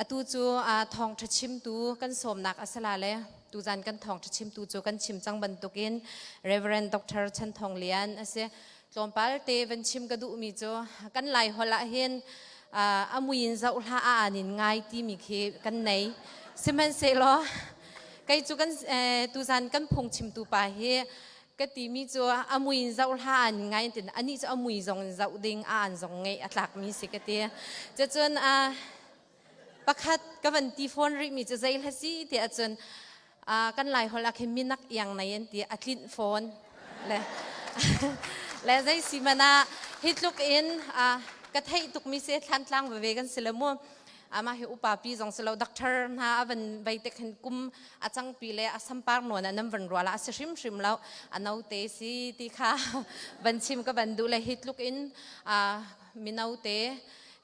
Atu cu thawngṭha chimtu kan sawmnak a si la le tuzan kan thawngṭha chimtu cu kan chim cang bantukin Reverend Dr. Chan Thawng Lian a si. Tlawmpal te van chim ka duhmi cu kan Lai holh ah hin a mui in zoh hlah a an in ngai timi khi kan nei. Sihmanhsehlaw kei cu kan tuzan kan phung chimtu pa hi ka timi cu a mui in zoh hlah an ngai tin anih cu a mui zong in zoh ding a an zong ngeih a tlakmi si ka ti. Cucun pakhat ka van ti fawn rihmi cu zei hla si ti ahcun kan Lai holh ah khin minak iang nei an ti a tlinh fawn le le zei si man ah hi tluk in ka theih tukmi si Thlantlang veve kan si le mu. Amah hi upa pi zong si lo, doctor hna a van vei te khin kum a cangpi le a sampar nawn ah nan van rual ah a si hrimhrim lo, a note si ti kha van chim ka van duh le hi tluk in mino te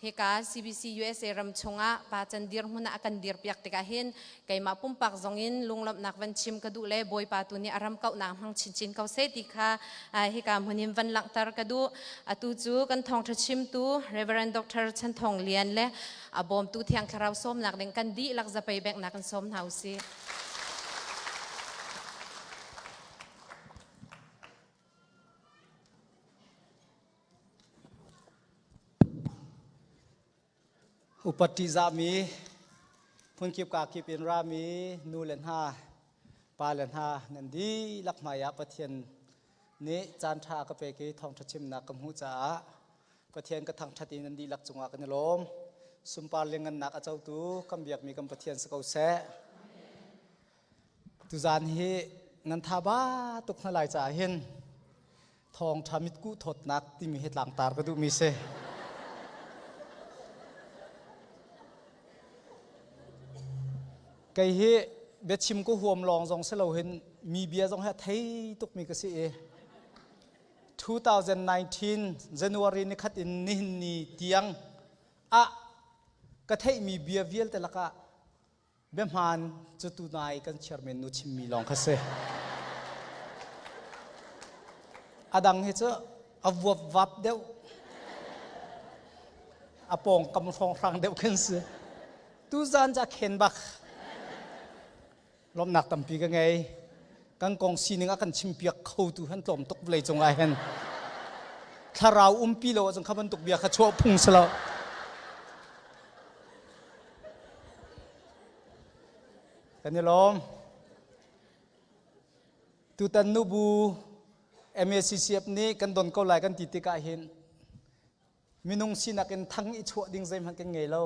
hika CBC USA ram chungah pa can dirhmun ah a kan dirpiak tikah hin keimah pumpak zong in lunglawmhnak van chim ka duh le Bawipa tu nih a ram kauhnak hmang chinchin ko seh ti kha hika hmun in van langhter ka duh. Atu cu kan thawngṭha chimtu Reverend Dr. Chan Thawng Lian le a bawmtu Thiang Thlarau sawmnak ding kan dihlak zapei bengnak kan sawm hna usih. Upat ṭihzahmi, phunkip kakip in rami nu le hna, pa le hna nan dihlak hmaiah Pathian nih caanṭha a ka pek i thawngṭha chimnak ka hmuh caah Pathian ka thangṭhat i nan dihlak cungah kan i lawm. Sunpar le ngannak a cotu kan biakmi kan Pathian si ko seh. Tuzaan hi nan tha ba tuk hna lai caah hin thawngṭha mitkuh thawtnak timi hi tlangtar ka duhmi si. Kei hi biachim ka huam lawng zong si lo hin mi bia zong hi a thei tukmi ka si i 2019 January ni khat in nihin ni tiang ah ka theihmi bia vialte lakah Biahmaan cu tunai kan chairman nu chimmi lawng kha si. A dang hi cu a vuapvap deuh, a pawngkam hrawnghrang deuh khin si. Tuzan ca khen bak. Lawmhnak tampi ka ngei. Kan kong sining a kan chimpiak khotu han tlawm tuk vawlei cung ah hin. Thlarau umpi lo ahcun kha bantuk bia kha chuah phung si lo. Kan i lawm. Tutan nubu MACCF nih kan don ko lai kan ti tikah hin minung sinak in thang i chuah ding zeihmanh kan ngei lo.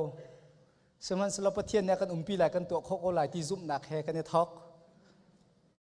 Sihmanhsehlaw Pathian nih a kan umpi lai, kan tuah khawh ko lai ti zumhnak he kan i thawk.